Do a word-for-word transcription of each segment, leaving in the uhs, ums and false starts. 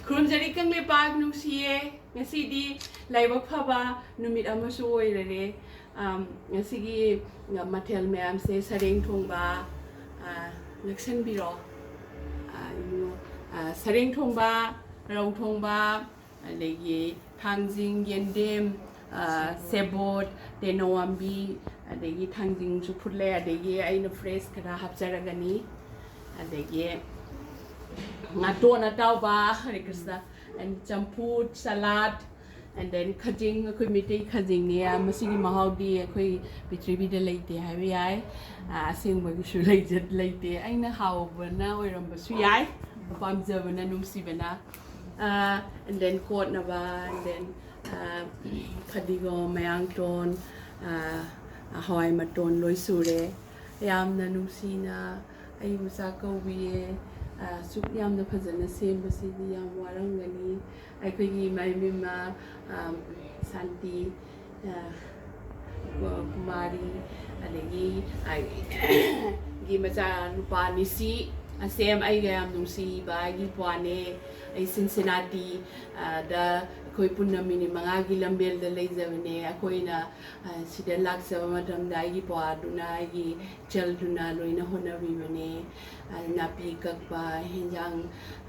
ꯈꯨꯔꯨꯝꯖꯔꯤ ꯀꯪꯂꯩꯄꯥꯛ ꯅꯨꯡꯁꯤꯌꯦ꯫ ꯉꯁꯤꯗꯤ ꯂꯥꯏꯕꯛ ꯐꯕ ꯅꯨꯃꯤꯠ ꯑꯃꯁꯨ ꯑꯣꯏꯔꯔꯦ꯫ ꯑꯝ, ꯉꯁꯤꯒꯤ ꯃꯊꯦꯜ ꯃꯌꯥꯝꯁꯦ ꯁꯔꯦꯡ ꯊꯣꯡꯕ, ꯑ, ꯂꯦꯛꯁꯟꯕꯤꯔꯣ꯫ ꯑ, ꯏꯕꯨꯡꯉꯣ, ꯑ, ꯁꯔꯦꯡ ꯊꯣꯡꯕ, ꯔꯧ ꯊꯣꯡꯕ, ꯑꯗꯒꯤ ꯊꯥꯡꯖꯤꯡ, ꯌꯦꯟꯗꯦꯝ, ꯑ, ꯁꯦꯕꯣꯠ, ꯇꯦꯅꯧꯋꯥꯝꯕꯤ, ꯑꯗꯒꯤ ꯊꯥꯡꯖꯤꯡꯁꯨ ꯐꯨꯠꯂꯦ, ꯑꯗꯒꯤ ꯑꯩꯅ fresh ꯈꯔ ꯍꯥꯞꯆꯔꯒꯅꯤ꯫ ꯑꯗꯒꯤ ꯉꯥꯇꯣꯟ ꯑꯇꯥꯎꯕ, ꯍꯔꯦ ꯀ꯭ꯔꯤꯁꯅ, and ꯆꯝꯐꯨꯠ, salad, and then ꯈꯖꯤꯡ, ꯑꯩꯈꯣꯏ ꯃꯩꯇꯩ ꯈꯖꯤꯡꯅꯦ꯫ ꯃꯁꯤꯒꯤ ꯃꯍꯥꯎꯗꯤ ꯑꯩꯈꯣꯏ ꯄ꯭ꯔꯤꯊꯤꯕꯤꯗ ꯂꯩꯇꯦ ꯍꯥꯏꯕ ꯌꯥꯏ꯫ ꯑ, ꯑꯁꯦꯡꯕꯒꯤꯁꯨ ꯂꯩꯖ-, ꯂꯩꯇꯦ꯫ ꯑꯩꯅ ꯍꯥꯎꯕꯅ ꯑꯣꯏꯔꯝꯕꯁꯨ ꯌꯥꯏ, ꯄꯥꯝꯖꯕꯅ, ꯅꯨꯡꯁꯤꯕꯅ꯫ ꯑ, and then ꯀꯣꯠꯅꯕ, and then, ꯑ, ꯐꯗꯤꯒꯣꯝ, ꯃꯌꯥꯡꯇꯣꯟ, ꯑ, ꯍꯋꯥꯏ ꯃꯇꯣꯟ ꯂꯣꯏ ꯁꯨꯔꯦ꯫ ꯌꯥꯝꯅ ꯅꯨꯡꯁꯤꯅ ꯑꯩꯕꯨ ꯆꯥꯛ ꯀꯧꯕꯤꯌꯦ꯫ ꯑ, ꯑꯁꯨꯛ ꯌꯥꯝꯅ ꯐꯖꯅ ꯁꯦꯝꯕꯁꯤꯗꯤ ꯌꯥꯝ ꯋꯥꯔꯝꯒꯅꯤ꯫ ꯑꯩꯈꯣꯏꯒꯤ ꯏꯃꯥ ꯏꯕꯦꯝꯃ, ꯑ, ꯁꯥꯟꯇꯤ, ꯑ, ꯀꯨꯃꯥꯔꯤ, ꯑꯗꯒꯤ ꯑꯩꯒꯤ ꯃꯆꯥ ꯅꯨꯄꯥ ꯅꯤꯁꯤ, ꯑꯁꯦꯝ, ꯑꯩꯒ ꯌꯥꯝ ꯅꯨꯡꯁꯤꯕ ꯑꯩꯒꯤ ꯏꯄ꯭ꯋꯥꯅꯦ꯫ ꯑꯩ ꯁꯤꯟꯁꯤꯅꯥꯇꯤ, ꯑ, ꯗ ꯑꯩꯈꯣꯏ ꯄꯨꯟꯅ ꯃꯤꯅꯤꯠ ꯃꯉꯥꯒꯤ ꯂꯝꯕꯦꯜꯗ ꯂꯩꯖꯕꯅꯦ꯫ ꯑꯩꯈꯣꯏꯅ, ꯑ, ꯁꯤꯗ ꯂꯥꯛꯆꯕ ꯃꯇꯝꯗ ꯑꯩꯒꯤ ꯏꯄ꯭ꯋꯥꯗꯨꯅ, ꯑꯩꯒꯤ ꯏꯆꯜꯗꯨꯅ ꯂꯣꯏꯅ ꯍꯣꯠꯅꯕꯤꯕꯅꯦ꯫ ꯑ, ꯅꯥꯄꯤ ꯀꯛꯄ, ꯍꯦꯟꯖꯥꯡ,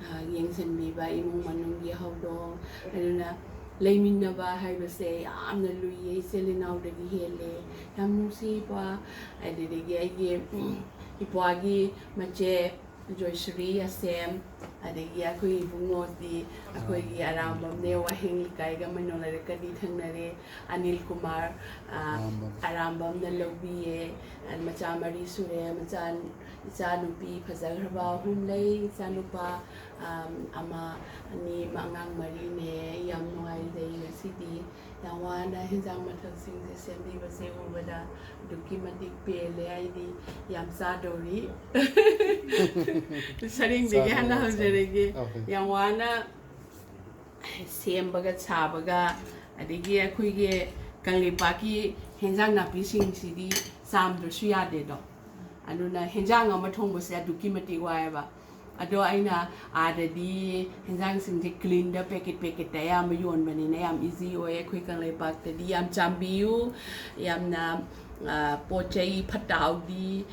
ꯑ, ꯌꯦꯡꯁꯤꯟꯕꯤꯕ, ꯏꯃꯨꯡ ꯃꯅꯨꯡꯒꯤ ꯍꯧꯗꯣꯡ, ꯑꯗꯨꯅ ꯂꯩꯃꯤꯟꯅꯕ ꯍꯥꯏꯕꯁꯦ ꯌꯥꯝꯅ ꯂꯨꯏꯌꯦ, ꯏꯆꯤꯜ ꯏꯅꯥꯎꯗꯒꯤ ꯍꯦꯜꯂꯦ꯫ ꯌꯥꯝ ꯅꯨꯡꯁꯤꯕ, ꯑꯗꯨꯗꯒꯤ ꯑꯩꯒꯤ, ꯎꯝ, ꯏꯄ꯭ꯋꯥꯒꯤ ꯃꯆꯦ ꯖꯣꯏꯁ꯭ꯔꯤ, ꯑꯁꯦꯝ, ꯑꯗꯒꯤ ꯑꯩꯈꯣꯏ ꯏꯕꯨꯡꯉꯣꯗꯤ ꯑꯩꯈꯣꯏꯒꯤ ꯑꯔꯥꯝꯕꯝꯅꯦ, ꯋꯥꯍꯦꯡ ꯂꯩꯀꯥꯏꯒ ꯃꯩꯅꯣ ꯂꯩꯔꯛꯀꯗꯤ ꯊꯪꯅꯔꯦ꯫ ꯑꯅꯤꯜ ꯀꯨꯃꯥꯔ, ꯑ, ꯑꯔꯥꯝꯕꯝ꯫ ꯑꯔꯥꯝꯕꯝꯅ ꯂꯧꯕꯤꯌꯦ꯫ ꯑ, ꯃꯆꯥ ꯃꯔꯤ ꯁꯨꯔꯦ꯫ ꯃꯆꯥ, ꯏꯆꯥ ꯅꯨꯄꯤ ꯐꯖꯈ꯭ꯔꯕ ꯑꯍꯨꯝ ꯂꯩ, ꯏꯆꯥ ꯅꯨꯄꯥ, ꯑ, ꯑꯃ, ꯑꯅꯤ, ꯑꯉꯥꯡ ꯃꯔꯤꯅꯦ꯫ ꯑꯩ ꯌꯥꯝ ꯅꯨꯡꯉꯥꯏꯖꯩ ꯉꯁꯤꯗꯤ꯫ ꯌꯥꯝ ꯋꯥꯅ ꯍꯦꯟꯖꯥꯡ ꯃꯊꯦꯜꯁꯤꯡꯁꯦ ꯁꯦꯝꯕꯤꯕꯁꯦ ꯎꯕꯗ ꯑꯗꯨꯛꯀꯤ ꯃꯇꯤꯛ ꯄꯦꯜꯂꯦ꯫ ꯑꯩꯗꯤ ꯌꯥꯝ ꯆꯥꯗꯧꯔꯤ꯫ ꯁꯔꯦꯡꯗꯒꯤ ꯍꯥꯟꯅ ꯆꯥꯗꯧꯔꯤ, ꯍꯧꯖꯔꯒꯦ꯫ ꯆꯥꯗꯧꯔꯤ꯫ ꯌꯥꯝ ꯋꯥꯅ ꯁꯦꯝꯕꯒ ꯁꯥꯕꯒ, ꯑꯗꯒꯤ ꯑꯩꯈꯣꯏꯒꯤ ꯀꯪꯂꯩꯄꯥꯛꯀꯤ ꯍꯦꯟꯖꯥꯡ ꯅꯥꯄꯤꯁꯤꯡꯁꯤꯗꯤ ꯆꯥꯝꯗ꯭ꯔꯁꯨ ꯌꯥꯗꯦꯗꯣ꯫ ꯑꯗꯨꯅ ꯍꯦꯟꯖꯥꯡ ꯑꯃ ꯊꯣꯡꯕꯁꯦ ꯑꯗꯨꯛꯀꯤ ꯃꯇꯤꯛ ꯋꯥꯏꯑꯦꯕ꯫ ꯑꯗꯣ ꯑꯩꯅ ꯑꯥꯗꯗꯤ ꯍꯦꯟꯖꯥꯡꯁꯤꯡꯁꯦ ꯀ꯭ꯂꯤꯟꯗ ꯄꯦꯀꯦꯠ ꯄꯦꯀꯦꯠꯇ ꯑꯌꯥꯝꯕ ꯌꯣꯟꯕꯅꯤꯅ ꯌꯥꯝ ꯏꯖꯤ ꯑꯣꯏ꯫ ꯑꯩꯈꯣꯏ ꯀꯪꯂꯩꯄꯥꯛꯇꯗꯤ ꯌꯥꯝ ꯆꯥꯝꯕꯤꯌꯨ, ꯌꯥꯝꯅ ꯄꯣꯠ ꯆꯩ ꯐꯠꯇ ꯍꯥꯎꯗꯤ,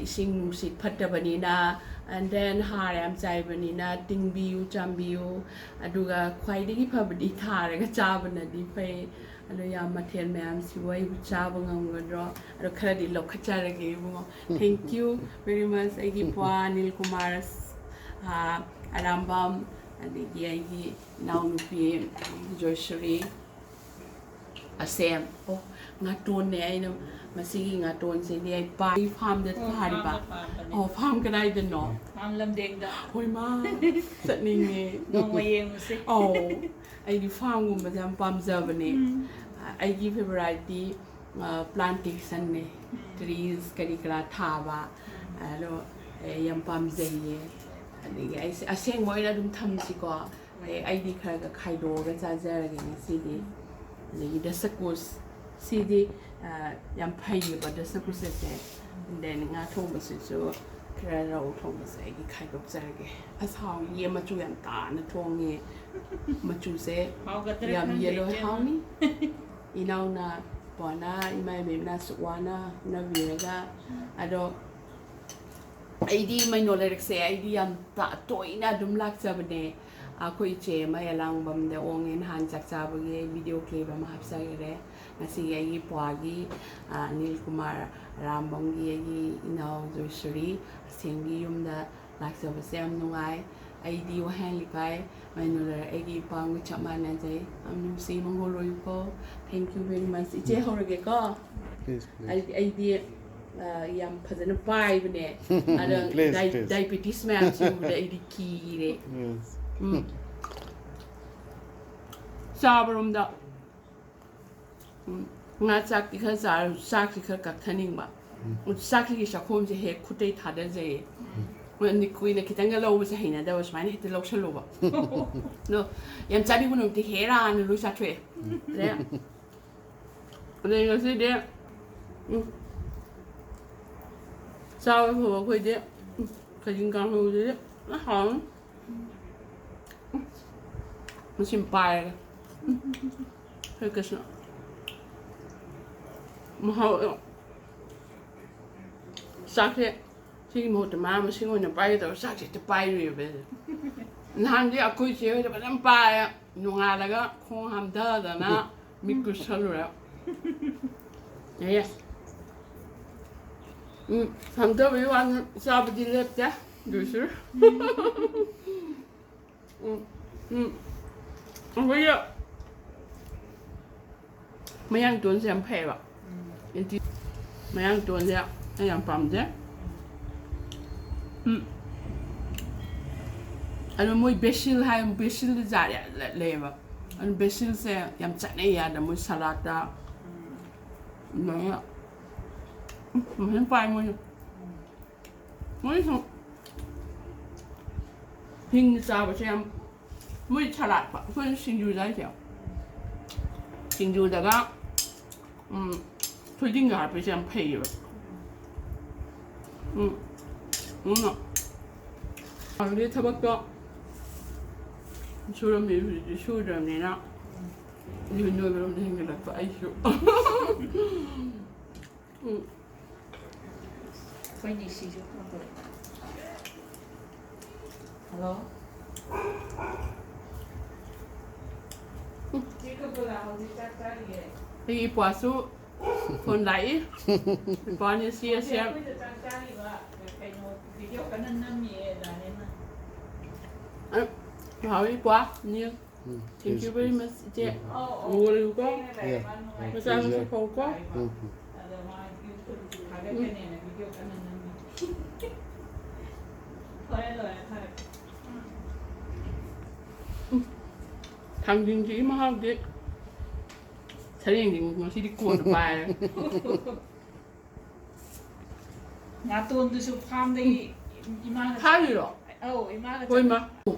ꯏꯁꯤꯡ ꯅꯨꯡꯁꯤꯠ ꯐꯠꯇꯕꯅꯤꯅ, and then ꯍꯥꯔ ꯌꯥꯝ ꯆꯥꯏꯕꯅꯤꯅ ꯇꯤꯡꯕꯤꯌꯨ, ꯆꯥꯝꯕꯤꯌꯨ꯫ ꯑꯗꯨꯒ ꯈ꯭ꯋꯥꯏꯗꯒꯤ ꯐꯕꯗꯤ ꯊꯥꯔꯒ ꯆꯥꯕꯅꯗꯤ ꯐꯩ꯫ ꯑꯗꯣ ꯌꯥꯝ ꯃꯊꯦꯜ ꯃꯌꯥꯝꯁꯤꯕꯨ ꯑꯩꯕꯨ ꯆꯥꯕ ꯉꯝꯒꯗ꯭ꯔꯣ? ꯑꯗꯣ ꯈꯔꯗꯤ ꯂꯧꯈꯠꯆꯔꯒꯦ ꯏꯕꯨꯡꯉꯣ꯫ Thank you very much꯫ ꯑꯩꯒꯤ ꯄ꯭ꯋꯥ ꯅꯤꯜ ꯀꯨꯃꯥꯔ ꯑꯔꯥꯝꯕꯝ, ꯑꯗꯒꯤ ꯑꯩꯒꯤ ꯏꯅꯥꯎꯅꯨꯄꯤ ꯖꯣꯏꯁ꯭ꯔꯤ꯫ ꯑꯁꯦꯝ꯫ ꯑꯣ, ꯉꯥꯇꯣꯟꯅꯦ ꯑꯩꯅ ꯃꯁꯤꯒꯤ ꯉꯥꯇꯣꯟꯁꯤꯗꯤ ꯑꯩ ꯄꯥꯏ ꯐꯥꯝꯗ ꯊꯥꯔꯤꯕ꯫ ꯑꯣ, ꯐꯥꯝ ꯀꯗꯥꯏꯗꯅꯣ? ꯐꯥꯝ ꯂꯝꯗꯦꯡꯗ꯫ ꯍꯣꯏ ꯃꯥ, ꯆꯠꯅꯤꯡꯉꯦ꯫ ꯅꯣꯡꯃ ꯌꯦꯡꯉꯨꯁꯦ꯫ ꯑꯧ, ꯑꯩꯗꯤ ꯐꯥꯝꯒꯨꯝꯕꯁꯦ ꯌꯥꯝ ꯄꯥꯝꯖꯕꯅꯦ꯫ ꯑꯩꯒꯤ ꯐꯦꯕꯣꯔꯥꯏꯠꯇꯤ ꯄ꯭ꯂꯥꯟꯇꯦꯁꯟꯅꯦ꯫ ꯇ꯭ꯔꯤꯁ ꯀꯔꯤ ꯀꯔꯥ ꯊꯥꯕ꯫ ꯑꯗꯣ ꯑꯩ ꯌꯥꯝ ꯄꯥꯝꯖꯩꯌꯦ꯫ ꯑꯗꯒꯤ ꯑꯩꯁꯦ ꯑꯁꯦꯡꯕ ꯑꯣꯏꯅ ꯑꯗꯨꯝ ꯊꯝꯁꯤꯀꯣ꯫ ꯑꯩ, ꯑꯩꯗꯤ ꯈꯔ ꯈꯔ ꯈꯥꯏꯗꯣꯛꯑꯒ ꯆꯥꯖꯔꯒꯦ ꯉꯁꯤꯗꯤ꯫ ꯑꯗꯒꯤ ꯗꯁꯀꯨꯁ ꯁꯤꯗꯤ ꯌꯥꯝ ꯐꯩꯌꯦꯕ ꯗꯁꯀꯨꯁꯁꯦ꯫ Then ꯉꯥ ꯊꯣꯡꯕꯁꯤꯁꯨ ꯈꯔ, ꯔꯧ ꯊꯣꯡꯕꯁꯦ ꯑꯩꯒꯤ ꯈꯥꯏꯗꯣꯛꯆꯔꯒꯦ꯫ ꯑꯁ, ꯍꯥꯎꯅꯤꯌꯦ, ꯃꯆꯨ ꯌꯥꯝ ꯇꯥꯅ ꯊꯣꯡꯉꯦ꯫ ꯃꯆꯨꯁꯦ ꯌꯥꯝ ꯌꯦꯜꯂꯣ, ꯍꯥꯎꯅꯤ꯫ ꯏꯅꯥꯎꯅ ꯄꯣꯅ ꯏꯃꯥ ꯏꯕꯦꯝꯅ ꯑꯁꯨꯛ ꯋꯥꯅ ꯍꯣꯠꯅꯕꯤꯔꯒ꯫ ꯑꯗꯣ ꯑꯩꯗꯤ ꯃꯩꯅꯣ ꯂꯩꯔꯛꯁꯦ ꯑꯩꯗꯤ ꯌꯥꯝ ꯇ-, ꯇꯣꯏꯅ ꯑꯗꯨꯝ ꯂꯥꯛꯆꯕꯅꯦ꯫ ꯑꯩꯈꯣꯏ ꯏꯆꯦ ꯑꯃ ꯑꯦꯂꯥꯡꯕꯝꯗ ꯑꯣꯡꯉꯦ, ꯅꯍꯥꯟ ꯆꯥꯛ ꯆꯥꯕꯒꯤ ꯑꯩ ꯚꯤꯗꯤꯑꯣ ꯀ꯭ꯂꯤꯞ ꯑꯃ ꯍꯥꯞꯆꯈꯔꯦ꯫ ꯉꯁꯤꯒꯤ ꯑꯩꯒꯤ ꯄ꯭ꯋꯥꯒꯤ, ꯑ, ꯅꯤꯜ ꯀꯨꯃꯥꯔ ꯑꯔꯥꯝꯕꯝꯒꯤ ꯑꯩꯒꯤ ꯏꯅꯥꯎ ꯖꯣꯏꯁ꯭ꯔꯤ ꯑꯁꯦꯡꯒꯤ ꯌꯨꯝꯗ ꯂꯥꯛꯆꯕꯁꯦ ꯌꯥꯝ ꯅꯨꯡꯉꯥꯏ꯫ ꯑꯩꯗꯤ ꯋꯥꯍꯦꯡ ꯂꯩꯀꯥꯏ ꯃꯩꯅꯣ ꯂꯩꯔꯛ ꯑꯩꯒꯤ ꯏꯄꯥꯝꯒ ꯆꯞ ꯃꯥꯟꯅꯖꯩ꯫ ꯌꯥꯝ ꯅꯨꯡꯁꯤ, ꯃꯪꯒꯣꯜ ꯑꯣꯏꯌꯨꯀꯣ꯫ Thank you very much꯫ ꯏꯆꯦ ꯍꯧꯔꯒꯦꯀꯣ꯫ Please, please꯫ ꯑꯩ, ꯑꯩꯗꯤ, ꯑ, ꯌꯥꯝ ꯐꯖꯅ ꯄꯥꯏꯕꯅꯦ꯫ ꯑꯗ Please, ꯗꯥꯏ-, please꯫ ꯗꯥꯏꯕꯤꯇꯤꯁ ꯃꯌꯥꯝꯁꯤ ꯎꯕꯗ ꯑꯩꯗꯤ ꯀꯤꯔꯦ꯫ Yes꯫ ꯎꯝ꯫ ꯆꯥꯕꯔꯣꯝꯗ꯫ ꯎꯝ꯫ ꯉꯥ ꯆꯥꯛꯇꯤ ꯈꯔ ꯆꯥꯔꯁꯨ ꯆꯥꯛꯁꯤ ꯈꯔ ꯀꯛꯊꯅꯤꯡꯕ꯫ ꯎꯝ꯫ ꯆꯥꯛꯁꯤꯒꯤ ꯆꯥꯛꯈꯣꯝꯁꯦ ꯍꯦꯛ ꯈꯨꯠꯇꯩ ꯊꯥꯗꯖꯩꯌꯦ꯫ ꯎꯝ꯫ ꯃꯔꯝꯗꯤ ꯀꯨꯏꯅ ꯈꯤꯇꯪꯒ ꯂꯧꯕꯁꯦ ꯍꯩꯅꯗꯕ, ꯁꯨꯃꯥꯏꯅ ꯍꯦꯛꯇ ꯂꯧꯁꯜꯂꯨꯕ꯫ ꯑꯗꯣ ꯌꯥꯝ ꯆꯥꯅꯤꯡꯕ ꯅꯨꯃꯤꯠꯇꯤ ꯍꯦꯔꯥꯅ ꯂꯣꯏ ꯆꯥꯊꯣꯛꯑꯦ꯫ ꯎꯝ꯫ ꯑꯗꯩ ꯑꯗꯩ ꯉꯁꯤꯗꯤ, ꯎꯝ, ꯆꯥꯕ ꯐꯕ ꯑꯩꯈꯣꯏꯗꯤ, ꯎꯝ, ꯁꯖꯤꯡ ꯀꯥꯡꯍꯧꯁꯤꯗꯤ ꯂꯣꯏ ꯍꯥꯎꯅꯤ꯫ ꯃꯁꯤꯃ ꯄꯥꯏꯔꯒ꯫ ꯎꯝ꯫ ꯍꯣꯏ, ꯀꯩꯁꯨ꯫ ꯃꯍꯥꯎ꯫ ꯆꯥꯛꯁꯦ ꯁꯤꯒꯤ ꯃꯍꯨꯠꯇ ꯃꯥ ꯃꯁꯤꯡ ꯑꯣꯏꯅ ꯄꯥꯏꯒꯦ ꯇꯧꯔ ꯆꯥꯛꯁꯦ ꯍꯦꯛꯇ ꯄꯥꯏꯔꯨꯏꯕ ꯑꯩꯁꯦ꯫ ꯅꯍꯥꯟꯗꯤ ꯑꯩꯈꯣꯏ ꯆꯦ ꯍꯣꯏꯗ ꯐꯖꯅ ꯄꯥꯏꯔꯦ꯫ ꯅꯣꯡꯉꯥꯜꯂꯒ ꯈꯣꯡ ꯍꯥꯝꯊꯗꯅ ꯃꯤꯠ ꯀꯨꯠꯁꯜꯂꯨꯔꯦ꯫ ꯑꯦ꯫ ꯎꯝ, ꯍꯥꯝꯊꯕꯒꯤ ꯋꯥꯅꯤ, ꯆꯥꯕꯗꯤ ꯂꯦꯞꯇꯦ꯫ ꯑꯗꯨꯁꯨ꯫ ꯎꯝ, ꯎꯝ꯫ ꯑꯩꯈꯣꯏꯒꯤ ꯃꯌꯥꯡ ꯇꯣꯟꯁꯦ ꯌꯥꯝ ꯐꯩꯌꯦꯕ꯫ ꯎꯝ꯫ ꯑꯦꯟꯇꯤ-, ꯃꯌꯥꯡ ꯇꯣꯟꯁꯦ ꯑꯩ ꯌꯥꯝ ꯄꯥꯝꯖꯩ꯫ ꯎꯝ꯫ ꯑꯗꯣ ꯃꯣꯏ ꯕꯦꯁꯤꯜ ꯍꯥꯏ, ꯕꯦꯁꯤꯜ ꯖꯥꯠ ꯌꯥꯝ ꯂꯩ-, ꯂꯩꯌꯦꯕ꯫ ꯑꯗꯨ ꯕꯦꯁꯤꯜꯁꯦ ꯌꯥꯝ ꯆꯠꯅꯩ ꯑꯗ ꯃꯣꯏ ꯁꯂꯥꯠꯇ꯫ ꯎꯝ꯫ ꯑꯗꯨꯃꯥꯏꯅ꯫ ꯎꯝ, ꯐꯖꯅ ꯄꯥꯏ ꯃꯣꯏꯁꯨ꯫ ꯎꯝ꯫ ꯃꯣꯏ ꯁꯨꯝ ꯍꯤꯡꯅ ꯆꯥꯕꯁꯦ ꯌꯥꯝ, ꯃꯣꯏ ꯁꯂꯥꯠ ꯄ-, ꯑꯩꯈꯣꯏꯅ ꯁꯤꯡꯖꯨ ꯆꯥꯏꯁꯦ꯫ ꯁꯤꯡꯖꯨꯗꯒ, ꯎꯝ, ꯊꯣꯏꯗꯤꯡꯒ ꯍꯥꯞꯄꯁꯦ ꯌꯥꯝ ꯐꯩꯌꯦꯕ꯫ ꯎꯝ꯫ ꯎꯝ꯫ ꯑꯗꯨꯗꯤ ꯊꯕꯛꯇꯣ ꯁꯨꯔꯝꯃꯤ, ꯍꯧꯖꯤꯛꯇꯤ ꯁꯨꯗ꯭ꯔꯕꯅꯤꯅ꯫ ꯑꯗꯨ ꯅꯣꯏꯕꯔꯣꯝꯗ ꯍꯦꯟꯒꯠꯂꯛꯄ ꯑꯩꯁꯨ꯫ ꯎꯝ꯫ ꯑꯩꯈꯣꯏꯅꯤ ꯁꯤꯁꯨ ꯈꯪꯗꯣꯏ꯫ ꯍꯜꯂꯣ? ꯎꯝ꯫ ꯆꯦ ꯀꯕꯨꯂꯥ ꯍꯧꯖꯤꯛ ꯆꯥꯛ ꯆꯥꯔꯤꯌꯦ꯫ ꯑꯩꯒꯤ ꯏꯄ꯭ꯋꯥꯁꯨ ꯐꯣꯟ ꯂꯥꯛꯏ꯫ ꯏꯄ꯭ꯋꯥꯅꯤ ꯁꯤ ꯑꯦꯁ ꯑꯦꯝ꯫ ꯑꯩꯈꯣꯏꯗ ꯆꯥꯛ ꯆꯥꯔꯤꯕ, ꯀꯩꯅꯣ, ꯚꯤꯗꯤꯑꯣ ꯀꯟꯅ ꯅꯝꯃꯤꯌꯦ, ꯗꯥꯅꯦꯅ꯫ ꯑ, ꯍꯥꯎꯏ ꯏꯄ꯭ꯋꯥ, ꯅꯤꯜ꯫ ꯎꯝ, Thank you very much, ꯏꯆꯦ꯫ ꯎꯝ꯫ ꯃꯣꯜꯂꯨꯀꯣ꯫ ꯌꯥ, ꯃꯆꯥ ꯃꯁꯨ ꯌꯥ꯫ ꯐꯧꯀꯣ꯫ ꯎꯝ, ꯎꯝ꯫ ꯎꯝ꯫ ꯊꯥꯡꯖꯤꯡꯁꯤꯒꯤ ꯃꯍꯥꯎꯗꯤ ꯁꯔꯦꯡꯗꯤ ꯉꯁꯤꯗꯤ ꯀꯣꯟꯅ ꯄꯥꯏꯔꯦ꯫ ꯉꯥꯇꯣꯟꯗꯨꯁꯨ ꯐꯥꯝꯗꯒꯤ ꯏꯃꯥꯅ ꯐꯥꯔꯤꯔꯣ? ꯑꯧ, ꯏꯃꯥꯅ ꯍꯣꯏ, ꯆꯠ-, ꯃꯥ꯫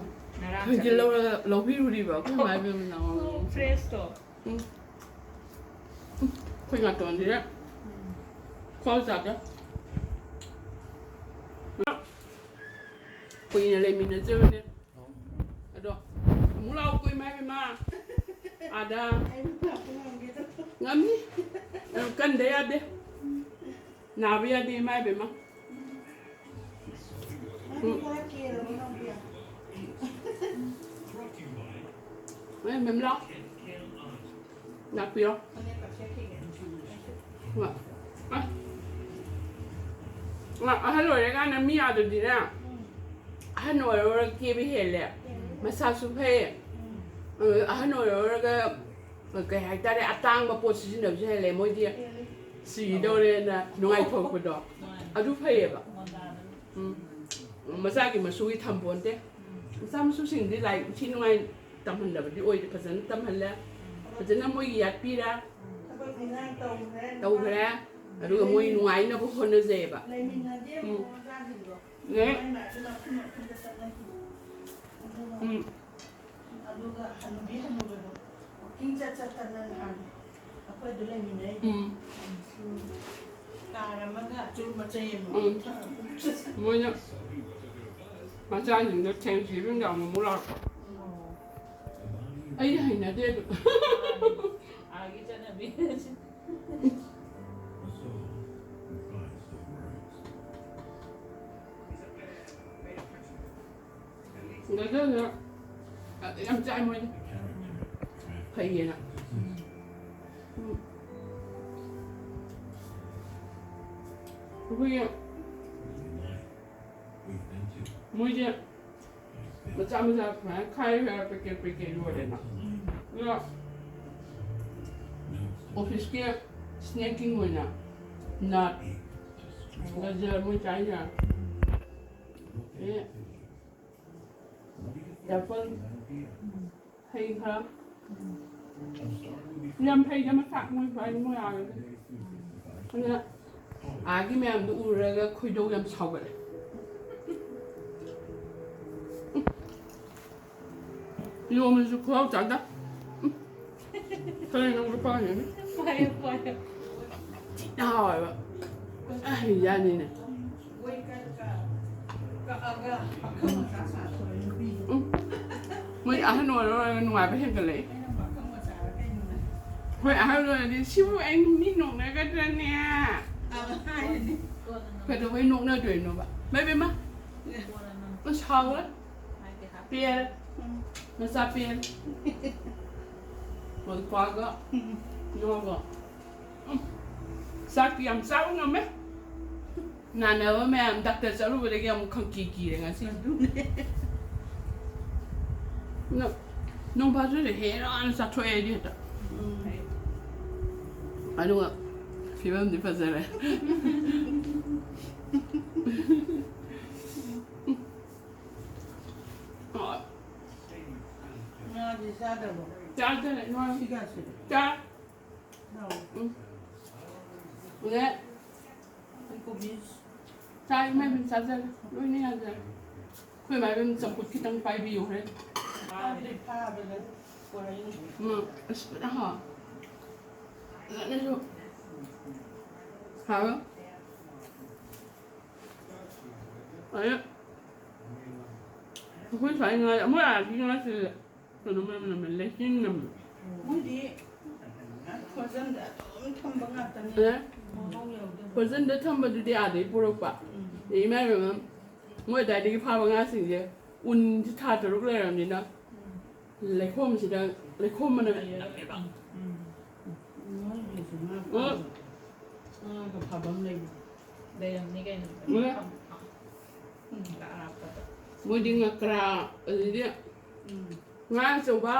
ꯉꯔꯥꯡ ꯑꯩꯈꯣꯏꯒꯤ ꯆꯠꯂꯨ꯫ ꯂꯧꯔꯒ ꯂꯧꯕꯤꯔꯨꯔꯤꯕ ꯑꯩꯈꯣꯏ ꯏꯃꯥ ꯏꯕꯦꯝꯃꯅ꯫ ꯑꯣ, ꯐ꯭ꯔꯦꯁꯇꯣ꯫ ꯎꯝ꯫ ꯎꯝ꯫ ꯑꯩꯈꯣꯏ ꯉꯥꯇꯣꯟꯁꯤꯗ ꯎꯝ꯫ ꯈ꯭ꯋꯥꯎ ꯆꯥꯗ꯫ ꯀꯨꯏꯅ ꯂꯩꯃꯤꯟꯅꯖꯕꯅꯦ꯫ ꯑꯗꯣ ꯑꯃꯨꯛ ꯂꯥꯛꯑꯣ, ꯀꯨꯏ ꯃꯥꯏ ꯕꯦꯝꯃ꯫ ꯑꯥꯗ꯫ ꯉꯝꯅꯤ꯫ ꯌꯥꯝ ꯀꯟꯗ ꯌꯥꯗꯦ꯫ ꯅꯥꯕ ꯌꯥꯗꯦ ꯏꯃꯥ ꯏꯕꯦꯝꯃ꯫ ꯎꯝ꯫ ꯏꯃꯥ ꯏꯕꯦꯝꯃ ꯂꯥꯛꯑꯣ꯫ ꯂꯥꯛꯄꯤꯔꯣ꯫ ꯉ-, ꯑ-, ꯉ-, ꯑꯍꯜ ꯑꯣꯏꯔꯀꯥꯟꯗ ꯃꯤ ꯑꯥꯗꯗꯤꯅꯦ, ꯑꯍꯟ ꯑꯣꯏꯔ ꯑꯣꯏꯔ ꯀꯦꯕ ꯍꯦꯜꯂꯦ꯫ ꯃꯁꯥꯁꯨ ꯐꯩ꯫ ꯑ, ꯑꯍꯟ ꯑꯣꯏꯔ ꯑꯣꯏꯔꯒ ꯀꯩ ꯍꯥꯏꯇꯥꯔꯦ, ꯑꯇꯥꯡꯕ ꯄꯣꯠ ꯁꯤꯖꯤꯟꯅꯕꯁꯨ ꯍꯦꯜꯂꯦ꯫ ꯃꯣꯏꯗꯤ ꯁꯤꯗꯧꯔꯦꯅ ꯅꯨꯡꯉꯥꯏꯊꯣꯛꯄꯗꯣ, ꯑꯗꯨ ꯐꯩꯌꯦꯕ꯫ ꯎꯝ꯫ ꯃꯆꯥꯒꯤ ꯃꯁꯨꯒꯤ ꯊꯝꯄꯣꯟꯇꯦ꯫ ꯃꯆꯥ ꯃꯁꯨꯁꯤꯡꯗꯤ ꯂꯥꯏꯔꯤꯛ ꯏꯟꯊꯤ ꯅꯨꯡꯉꯥꯏ ꯇꯝꯍꯟꯗꯕꯗꯤ ꯑꯣꯏꯗꯦ, ꯐꯖꯅ ꯇꯝꯍꯜꯂꯦ, ꯐꯖꯅ ꯃꯣꯏꯒꯤ ꯌꯥꯠꯄꯤꯔꯦ, ꯇꯧꯈ꯭ꯔꯦ꯫ ꯑꯗꯨꯒ ꯃꯣꯏ ꯅꯨꯡꯉꯥꯏꯅꯕ ꯍꯣꯠꯅꯖꯩꯌꯦꯕ꯫ ꯎꯝ꯫ ꯂꯩ꯫ ꯎꯝ꯫ ꯑꯗꯨꯒ ꯍꯅꯨꯕꯤ ꯍꯅꯨꯕꯗꯣ ꯋꯥꯀꯤꯡ ꯆꯠ ꯆꯠꯇꯅ ꯅꯍꯥꯟ ꯑꯩꯈꯣꯏꯗ ꯂꯩꯃꯤꯟꯅꯩ꯫ ꯎꯝ꯫ ꯎꯝ꯫ ꯀꯥꯔ ꯑꯃꯒ ꯆꯨꯔꯨꯞ ꯃꯆꯩ ꯑꯃꯒ꯫ ꯎꯝ꯫ ꯃꯣꯏꯅ ꯃꯆꯥꯁꯤꯡꯗꯣ ꯊꯦꯡꯁ ꯒꯤꯚꯤꯡꯗ ꯑꯃꯨꯛ ꯑꯃꯨꯛ ꯂꯥꯛꯄ꯫ ꯑꯣ꯫ ꯑꯩ ꯍꯩꯅꯗꯦ ꯑꯗꯨ꯫ ꯑꯥꯒꯤ ꯆꯠꯅꯕꯤ꯫ ꯒꯖꯔꯗ ꯌꯥꯝ ꯆꯥꯏ ꯃꯣꯏꯗꯤ꯫ ꯐꯩꯌꯦꯅ꯫ ꯎꯝ꯫ ꯑꯩꯈꯣꯏꯒꯤ ꯃꯣꯏꯁꯦ ꯃꯆꯥ ꯃꯆꯥ ꯁꯨꯃꯥꯏꯅ ꯈꯥꯏꯔꯒ ꯄꯦꯀꯦꯠ ꯄꯦꯀꯦꯠ ꯌꯣꯜꯂꯦꯅ꯫ ꯑꯗꯨꯒ ꯑꯣꯐꯤꯁꯀꯤ ꯁ꯭ꯅꯦꯛꯀꯤꯡ ꯑꯣꯏꯅ ꯅꯠ, ꯒꯖꯔ ꯃꯣꯏ ꯆꯥꯏꯁꯦ꯫ ꯑꯦ, ꯑꯦꯄꯜ꯫ ꯍꯩ ꯈꯔ꯫ ꯌꯥꯝ ꯐꯩꯗ ꯃꯁꯥ ꯃꯣꯏ ꯁ꯭ꯋꯥꯏ ꯃꯣꯏ ꯑꯥꯗꯗꯤ꯫ ꯑꯗꯨꯅ ꯑꯥꯒꯤ ꯃꯌꯥꯝꯗꯣ ꯎꯔꯒ ꯈꯣꯏꯗꯧ ꯌꯥꯝ ꯁꯥꯎꯒꯠꯂꯦ꯫ ꯌꯣꯝꯕꯁꯨ ꯈꯨꯍꯥꯎ ꯆꯥꯗ꯫ ꯈꯔ ꯅꯪ ꯂꯨꯄꯥ ꯍꯪꯉꯅꯤ꯫ ꯄꯥꯏꯌꯨ, ꯄꯥꯏꯌꯨ꯫ ꯊꯤꯅ ꯍꯥꯎꯋꯦꯕ꯫ ꯑꯩ ꯌꯥꯅꯤꯅꯦ꯫ ꯎꯝ꯫ ꯃꯣꯏ ꯑꯍꯟ ꯑꯣꯏꯔ ꯑꯣꯏꯔꯒ ꯅꯨꯡꯉꯥꯏꯕ ꯍꯦꯟꯒꯠꯂꯛꯑꯦ꯫ ꯍꯣꯏ, ꯑꯍꯟ ꯑꯣꯏꯔꯗꯤ ꯁꯤꯕꯨ ꯑꯩ ꯃꯤ ꯅꯣꯛꯅꯒꯗ꯭ꯔꯅꯦ? ꯀꯩꯗꯧꯕꯩ ꯅꯣꯛꯅꯗꯣꯏꯅꯣꯕ? ꯃꯥꯏ ꯄꯦꯝꯃ꯫ ꯑꯁ, ꯍꯥꯎꯔꯦ꯫ ꯄꯦꯜꯂꯦ꯫ ꯃꯆꯥ ꯄꯦꯜꯂꯦ꯫ ꯃꯣꯏ ꯀ꯭ꯋꯥꯒ ꯉꯥꯒ꯫ ꯎꯝ꯫ ꯆꯥꯛꯇꯤ ꯌꯥꯝ ꯆꯥꯕ ꯉꯝꯃꯦ꯫ ꯅꯥꯅꯕ ꯃꯌꯥꯝ ꯗꯥꯛꯇꯔ ꯆꯠꯂꯨꯕꯗꯒꯤ ꯑꯃꯨꯛ ꯈꯪꯀꯤ ꯀꯤꯔꯦ ꯉꯁꯤ꯫ ꯑꯗꯨꯅꯦ꯫ ꯅ-, ꯅꯣꯡ ꯐꯥꯗꯣꯛꯁꯨ ꯍꯦꯔꯥꯅ ꯆꯥꯊꯣꯛꯑꯦ ꯑꯩꯗꯤ ꯍꯦꯛꯇ꯫ ꯎꯝ꯫ ꯑꯗꯨꯒ ꯐꯤꯕꯝꯗꯤ ꯐꯖꯔꯦ꯫ ꯉꯥꯗꯤ ꯆꯥꯗ꯭ꯔꯕꯣ? ꯆꯥꯗ꯭ꯔꯦ, ꯉꯥ꯫ ꯁꯤ ꯀꯌꯥ ꯁꯨꯔꯦ? ꯆꯥ-, ꯎꯝ꯫ ꯑꯗꯩ ꯀꯣꯕꯤ꯫ ꯆꯥꯏ, ꯏꯃꯥꯏ, ꯏꯃꯥꯏ, ꯆꯥꯖꯔꯦ꯫ ꯂꯣꯏꯅ ꯌꯥꯖꯔꯦ꯫ ꯑꯩꯈꯣꯏ ꯏꯃꯥ ꯏꯕꯦꯝ ꯆꯝꯐꯨꯠ ꯈꯤꯇꯪ ꯄꯥꯏꯕꯤꯌꯨ ꯍꯣꯔꯦꯟ꯫ ꯐꯥꯕꯗꯤ ꯐꯥꯕꯗ ꯄꯨꯔꯛꯏꯅꯤ꯫ ꯎꯝ, ꯑꯁ, ꯐꯖꯅ ꯍꯥꯎ-, ꯐꯖꯅꯁꯨ ꯍꯥꯎꯋꯦ꯫ ꯑꯗꯩ ꯑꯩꯈꯣꯏ ꯁ꯭ꯋꯥꯏ ꯉꯥ, ꯃꯣꯏ ꯑꯥꯒꯤ ꯉꯥꯁꯤ ꯀꯩꯅꯣ ꯃꯅꯝ ꯅꯝꯃꯦ, ꯂꯩꯆꯤꯜ ꯅꯝꯃꯦ꯫ ꯃꯣꯏꯗꯤ ꯐ꯭ꯔꯣꯖꯟꯗ ꯑꯗꯨꯝ ꯊꯝꯕ ꯉꯥꯛꯇꯅꯤ꯫ ꯑꯦ? ꯃꯍꯥꯎ ꯌꯥꯎꯗꯕ꯫ ꯐ꯭ꯔꯣꯖꯟꯗ ꯊꯝꯕꯗꯨꯗꯤ ꯑꯥꯗꯩ ꯄꯨꯔꯛꯄ꯫ ꯎꯝ꯫ ꯑꯗꯩ ꯏꯃꯥ ꯏꯕꯦꯝꯃ, ꯃꯣꯏ ꯑꯗꯥꯏꯗꯒꯤ ꯐꯥꯕ ꯉꯥꯁꯤꯡꯁꯦ ꯎꯟꯁꯤ ꯊꯥ ꯇꯔꯨꯛ ꯂꯩꯔꯕꯅꯤꯅ, ꯎꯝ꯫ ꯂꯩꯈꯣꯝꯁꯤꯗ, ꯂꯩꯈꯣꯝ ꯃꯅꯝ ꯌꯥꯝ ꯅꯝꯃꯦꯕ꯫ ꯎꯝ꯫ ꯃꯣꯏꯒꯤꯁꯨ ꯉꯥ ꯎꯝ꯫ ꯐꯥꯕ, ꯉꯥꯒ ꯐꯥꯐꯝ ꯂꯩꯕ꯫ ꯂꯩꯔꯝꯅꯤ ꯀꯩꯅꯣ꯫ ꯎꯝ꯫ ꯎꯝ, ꯑꯔꯥꯞꯄꯗ꯫ ꯃꯣꯏꯗꯤ ꯉꯀ꯭ꯔꯥ, ꯑꯗꯩꯗꯤ ꯎꯝ꯫ ꯉꯥ ꯑꯆꯧꯕ,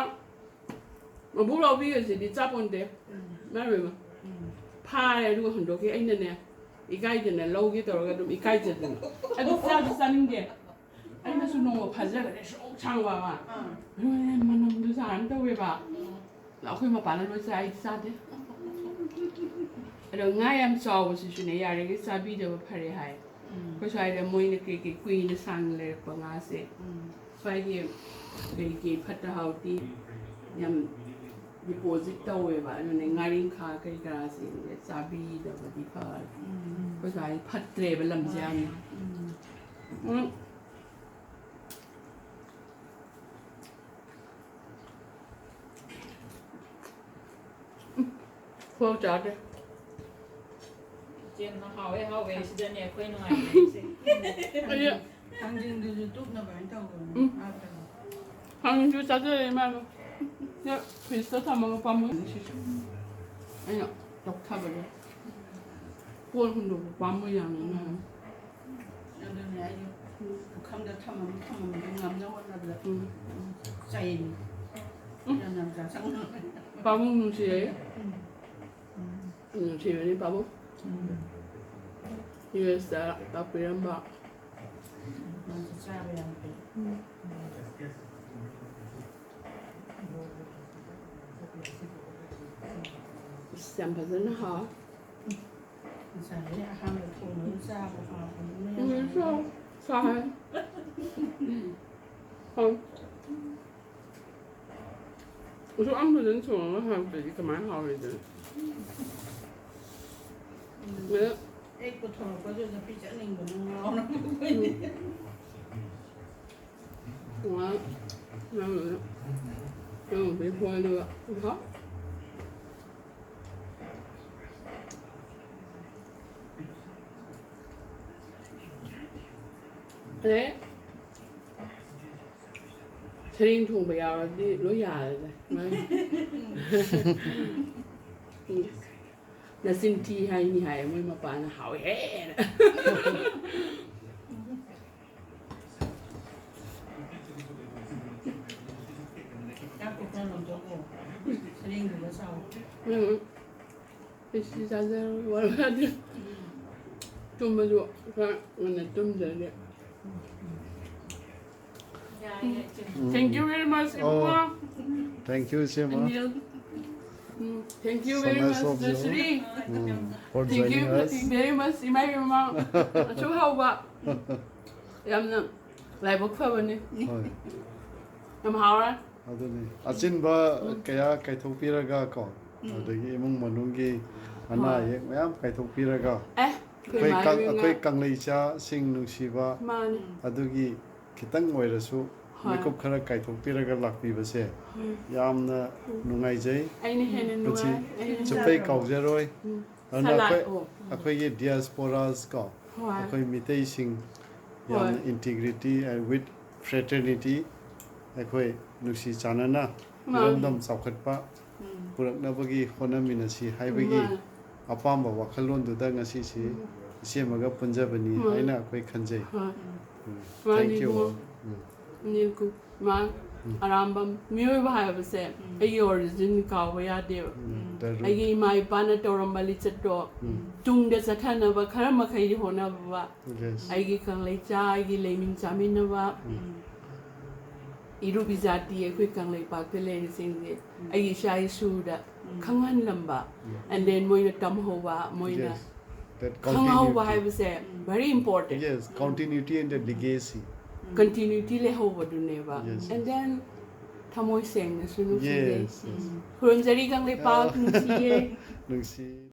ꯃꯕꯨꯛ ꯂꯥꯎꯕꯤꯒꯁꯤꯗꯤ ꯆꯥ ꯄꯣꯟꯇꯦ꯫ ꯎꯝ꯫ ꯏꯃꯥꯏ ꯄꯦꯝꯃ꯫ ꯎꯝ꯫ ꯐꯥꯔꯦ ꯑꯗꯨꯒ ꯍꯨꯟꯗꯣꯛꯈꯤ꯫ ꯑꯩꯅꯅꯦ, ꯏꯀꯥꯏꯗꯅ ꯂꯧꯒꯦ ꯇꯧꯔꯒ ꯑꯗꯨꯝ ꯏꯀꯥꯏꯖꯗꯅ꯫ ꯑꯗꯨ ꯆꯥꯁꯨ ꯆꯥꯅꯤꯡꯗꯦ꯫ ꯑꯩꯅꯁꯨ ꯅꯣꯡꯃ ꯐꯥꯖꯈ꯭ꯔꯦ, ꯁꯣꯛ ꯁꯥꯡꯕ ꯑꯃ꯫ ꯑꯥ꯫ ꯂꯣꯏꯔꯦ, ꯃꯅꯝꯗꯨ ꯖꯥꯠ ꯑꯃ ꯇꯧꯋꯦꯕ꯫ ꯎꯝ꯫ ꯑꯩꯈꯣꯏ ꯃꯄꯥꯅ ꯂꯣꯏ ꯆꯥꯏ, ꯑꯩꯗꯤ ꯆꯥꯗꯦ꯫ ꯑꯗꯣ ꯉꯥ ꯌꯥꯝ ꯆꯥꯎꯕꯁꯤꯁꯨꯅꯦ, ꯌꯥꯔꯤꯈꯩ ꯆꯥꯕꯤꯗꯕ ꯐꯔꯦ ꯍꯥꯏ꯫ ꯎꯝ꯫ ꯑꯩꯈꯣꯏ ꯁ꯭ꯋꯥꯏꯗ ꯃꯣꯏꯅ ꯀꯩ ꯀꯩ ꯀꯨꯏꯅ ꯁꯥꯡꯅ ꯂꯩꯔꯛꯄ ꯉꯥꯁꯦ꯫ ꯎꯝ꯫ ꯁ꯭ꯋꯥꯏꯒꯤ ꯀꯩ ꯀꯩ ꯐꯠꯇ ꯍꯥꯎꯗꯤ ꯌꯥꯝ ꯗꯤꯄꯣꯖꯤꯠ ꯇꯧꯋꯦꯕ, ꯑꯗꯨꯅ ꯉꯥꯔꯤꯡꯈꯥ ꯀꯩ ꯀꯔꯥꯁꯤꯡꯁꯦ ꯆꯥꯕꯤꯗꯕꯗꯤ ꯐꯔꯦ꯫ ꯎꯝ꯫ ꯑꯩꯈꯣꯏ ꯁ꯭ꯋꯥꯏ ꯐꯠꯇ꯭ꯔꯦꯕ ꯂꯝꯁꯦ ꯌꯥꯝꯅ꯫ ꯎꯝ꯫ ꯎꯝ꯫ ꯎꯝ꯫ ꯈꯨꯍꯥꯎ ꯆꯥꯗꯦ꯫ ꯏꯆꯦꯅ ꯍꯥꯎꯋꯦ ꯍꯥꯎꯋꯦ ꯁꯤꯗꯅꯦ ꯑꯩꯈꯣꯏ ꯅꯨꯡꯉꯥꯏꯖꯔꯤꯁꯦ꯫ ꯑꯩꯗꯤ ꯊꯥꯡꯖꯤꯡꯗꯨꯁꯨ ꯇꯨꯞꯅꯕ ꯍꯥꯏꯅ ꯇꯧꯕꯅꯦ꯫ ꯎꯝ꯫ ꯍꯥꯞꯄꯒ꯫ ꯊꯥꯡꯖꯤꯡꯁꯨ ꯆꯥꯖꯔꯦ ꯏꯃꯥꯅ꯫ ꯁꯤꯗ ꯐ꯭ꯔꯤꯖꯇ ꯊꯝꯃꯒ ꯄꯥꯝꯃꯨꯏ꯫ ꯁꯤꯁꯨ ꯑꯩꯅ ꯆꯣꯛꯊꯕꯗꯣ꯫ ꯀꯣꯜ ꯍꯨꯟꯗꯣꯛꯄ ꯄꯥꯝꯃꯨꯏ ꯌꯥꯝꯅ ꯏꯃꯥꯅ꯫ ꯑꯗꯨꯅꯦ ꯑꯩꯁꯨ ꯄꯨꯈꯝꯗ ꯊꯝꯃꯝ ꯊꯝꯃꯝꯕꯗꯣ ꯉꯝꯅ ꯍꯣꯠꯅꯕꯗ ꯎꯝ꯫ ꯆꯩꯅꯤ꯫ ꯎꯝ꯫ ꯌꯥꯝ ꯌꯥꯝ ꯆꯥꯁꯟꯈ꯭ꯔꯦ꯫ ꯄꯥꯕꯨꯡ ꯅꯨꯡꯁꯤꯔꯛꯑꯦ꯫ ꯎꯝ꯫ ꯅꯨꯡꯁꯤꯕꯅꯤ ꯄꯥꯕꯨꯡ꯫ ꯎꯝ꯫ ꯌꯨ ꯑꯦꯁꯇ ꯇꯥꯛꯄꯤꯔꯝꯕ꯫ ꯃꯥꯁꯨ ꯆꯥꯕ ꯌꯥꯝ ꯐꯩ꯫ ꯎꯝ꯫ ꯑꯁ, ꯌꯥꯝ ꯐꯖꯅ ꯍꯥꯎꯋꯦ꯫ ꯉꯁꯥꯏ ꯑꯍꯥꯟꯕ ꯊꯣꯡꯕꯗ ꯆꯥꯕ ꯍꯥꯎꯕꯅꯤꯅꯦ꯫ ꯎꯝ, ꯆꯥꯎ꯫ ꯆꯥꯎ ꯍꯥꯏ꯫ ꯎꯝ꯫ ꯍꯥꯎ꯫ ꯑꯁꯨꯛ ꯌꯥꯝ ꯐꯖꯅ ꯊꯣꯡꯉꯒ ꯍꯥꯎꯇ꯭ꯔꯗꯤ ꯀꯃꯥꯏꯅ ꯍꯥꯎꯔꯣꯏꯗꯣꯏꯅꯣ? ꯎꯝ꯫ ꯑꯗ ꯍꯦꯛ ꯄꯨꯊꯣꯔꯛꯄꯗꯨꯗ ꯄꯤꯖꯅꯤꯡꯕꯅ ꯉꯥꯎꯔꯕꯅꯤ꯫ ꯎꯝ꯫ ꯉꯥ-, ꯉꯥ-, ꯉꯥ-, ꯉꯥ-, ꯍꯣꯏ, ꯑꯗꯨꯒ ꯍꯥꯎ꯫ ꯑꯗꯩ ꯁꯔꯦꯡ ꯊꯣꯡꯕ ꯌꯥꯎꯔꯗꯤ ꯂꯣꯏ ꯌꯥꯔꯦꯗ꯫ ꯎꯝ꯫ ꯅꯆꯤꯟ ꯊꯤ ꯍꯥꯏꯅꯤ ꯍꯥꯏ ꯃꯣꯏ ꯃꯄꯥꯅ ꯍꯥꯎꯋꯦ ꯍꯦꯅ꯫ ꯆꯥꯛꯇꯣ ꯈꯔ ꯂꯧꯊꯣꯛꯈꯣ꯫ ꯁꯔꯦꯡꯗꯨꯒ ꯆꯥꯎ꯫ ꯎꯝ꯫ ꯑꯩ ꯁꯤ ꯆꯥꯖꯔꯣꯏ, ꯋꯥꯔꯀꯥꯟꯗ꯫ ꯇꯨꯝꯕꯁꯨ ꯈꯔ ꯉꯟꯅ ꯇꯨꯝꯗ꯭ꯔꯗꯤ꯫ ꯌꯥꯏꯌꯦ, ꯏꯆꯦ꯫ Thank you very much, ꯑꯣ꯫ ꯏꯕꯨꯡꯉꯣ꯫ Thank you, ꯏꯆꯦꯃ꯫ Anil. Um, thank you So very nice much, of you. ꯖꯁ꯭ꯔꯤ꯫ Um, for Thank you joining us. Very much, ꯏꯃꯥ ꯏꯕꯦꯝꯃ꯫ ꯑꯁꯨꯛ ꯍꯥꯎꯕ꯫ ꯌꯥꯝꯅ ꯂꯥꯏꯕꯛ ꯐꯕꯅꯤ꯫ ꯍꯣꯏ꯫ ꯌꯥꯝ ꯍꯥꯎꯔꯦ꯫ ꯑꯗꯨꯅꯤ꯫ ꯑꯆꯤꯟꯕ ꯎꯝ꯫ ꯀꯌꯥ ꯀꯥꯏꯊꯣꯛꯄꯤꯔꯒ ꯀꯣ, ꯎꯝ꯫ ꯑꯗꯒꯤ ꯏꯃꯨꯡ ꯃꯅꯨꯡꯒꯤ ꯑꯅꯥ ꯍꯣꯏ꯫ ꯑꯌꯦꯛ ꯃꯌꯥꯝ ꯀꯥꯏꯊꯣꯛꯄꯤꯔꯒ꯫ ꯑꯦ, ꯑꯩꯈꯣꯏ ꯀꯪ- ꯑꯩꯈꯣꯏ ꯀꯪꯂꯩꯆꯥꯁꯤꯡ ꯅꯨꯡꯁꯤꯕ ꯃꯥꯅꯤ꯫ ꯑꯗꯨꯒꯤ ꯈꯤꯇꯪ ꯑꯣꯏꯔꯁꯨ ꯍꯣꯏ꯫ ꯃꯤꯀꯨꯞ ꯈꯔ ꯀꯥꯏꯊꯣꯛꯄꯤꯔꯒ ꯂꯥꯛꯄꯤꯕꯁꯦ ꯍꯣꯏ꯫ ꯌꯥꯝꯅ ꯅꯨꯡꯉꯥꯏꯖꯩ꯫ ꯑꯩꯅ ꯍꯦꯟꯅ ꯃꯁꯤ ꯅꯨꯡꯉꯥꯏ꯫ ꯑꯩꯅ ꯍꯦꯟꯅ ꯆꯨꯞꯄꯩ ꯀꯥꯎꯖꯔꯣꯏ꯫ ꯎꯝ꯫ ꯑꯗꯨꯅ ꯁꯂꯥꯠ꯫ ꯑꯩꯈꯣꯏ ꯑꯣ꯫ ꯑꯩꯈꯣꯏꯒꯤ diasporas ꯀꯣ ꯍꯣꯏ꯫ ꯑꯩꯈꯣꯏ ꯃꯤꯇꯩꯁꯤꯡ ꯌꯥꯝꯅ ꯍꯣꯏ꯫ integrity and with fraternity ꯑꯩꯈꯣꯏ ꯅꯨꯡꯁꯤ ꯆꯥꯟꯅꯅ ꯃꯥꯅꯤ꯫ ꯏꯔꯝꯗꯝ ꯆꯥꯎꯈꯠꯄ ꯎꯝ꯫ ꯄꯨꯔꯛꯅꯕꯒꯤ ꯍꯣꯠꯅꯃꯤꯟꯅꯁꯤ ꯍꯥꯏꯕꯒꯤ ꯃꯥꯅꯤ꯫ ꯑꯄꯥꯝꯕ ꯋꯥꯈꯜꯂꯣꯟꯗꯨꯗ ꯉꯁꯤꯁꯤ ꯎꯝ꯫ ꯏꯆꯦꯝꯃꯒ ꯄꯨꯟꯖꯕꯅꯤ ꯃꯥꯅꯤ꯫ ꯍꯥꯏꯅ ꯑꯩꯈꯣꯏ ꯈꯟꯖꯩ꯫ ꯍꯣꯏ꯫ ꯎꯝ꯫ ꯃꯥꯅꯤ Thank you ꯏꯕꯨꯡꯉꯣ꯫ all. ꯎꯝ꯫ ꯅꯤꯜꯀꯨ-, ꯃꯥ-, ꯎꯝ꯫ ꯑꯔꯥꯝꯕꯝ, ꯃꯤꯑꯣꯏꯕ ꯍꯥꯏꯕꯁꯦ ꯎꯝ꯫ ꯑꯩꯒꯤ origin ꯀꯥꯎꯕ ꯌꯥꯗꯦꯕ꯫ ꯎꯝ. The root. ꯑꯩꯒꯤ ꯏꯃꯥ ꯏꯄꯥꯅ ꯇꯧꯔꯝꯕ ꯂꯤꯆꯠꯇꯣ ꯎꯝ꯫ ꯇꯨꯡꯗ ꯆꯠꯊꯅꯕ ꯈꯔ ꯃꯈꯩꯗꯤ ꯍꯣꯠꯅꯕ, Yes. ꯑꯩꯒꯤ ꯀꯪꯂꯩꯆꯥ, ꯑꯩꯒꯤ ꯂꯩꯃꯤꯟ ꯆꯥꯃꯤꯟꯅꯕ, ꯎꯝ꯫ ꯏꯔꯨꯞ ꯏꯖꯥꯇꯤ ꯑꯩꯈꯣꯏ ꯀꯪꯂꯩꯄꯥꯛꯇ ꯂꯩꯔꯤꯁꯤꯡꯁꯦ ꯎꯝ꯫ ꯑꯩꯒꯤ ꯏꯆꯥ ꯏꯁꯨꯗ ꯎꯝ꯫ ꯈꯪꯍꯟꯂꯝꯕ, ꯎꯝ꯫ and then ꯃꯣꯏꯅ ꯇꯝꯍꯧꯕ, ꯃꯣꯏꯅ Yes. That ꯈꯪꯍꯧꯕ continuity. ꯍꯥꯏꯕꯁꯦ ꯎꯝ꯫ very important. Yes, continuity and the legacy. Continuity ꯂꯩꯍꯧꯕꯗꯨꯅꯦꯕ꯫ Yes. And then ꯊꯃꯣꯏ ꯁꯦꯡꯅꯁꯨ ꯅꯨꯡꯁꯤꯖꯩ꯫ Yes, yes. ꯎꯝ꯫ ꯈꯨꯔꯨꯝꯖꯔꯤ ꯀꯪꯂꯩꯄꯥꯛ, Ah. ꯅꯨꯡꯁꯤꯌꯦ꯫ ꯅꯨꯡꯁꯤ꯫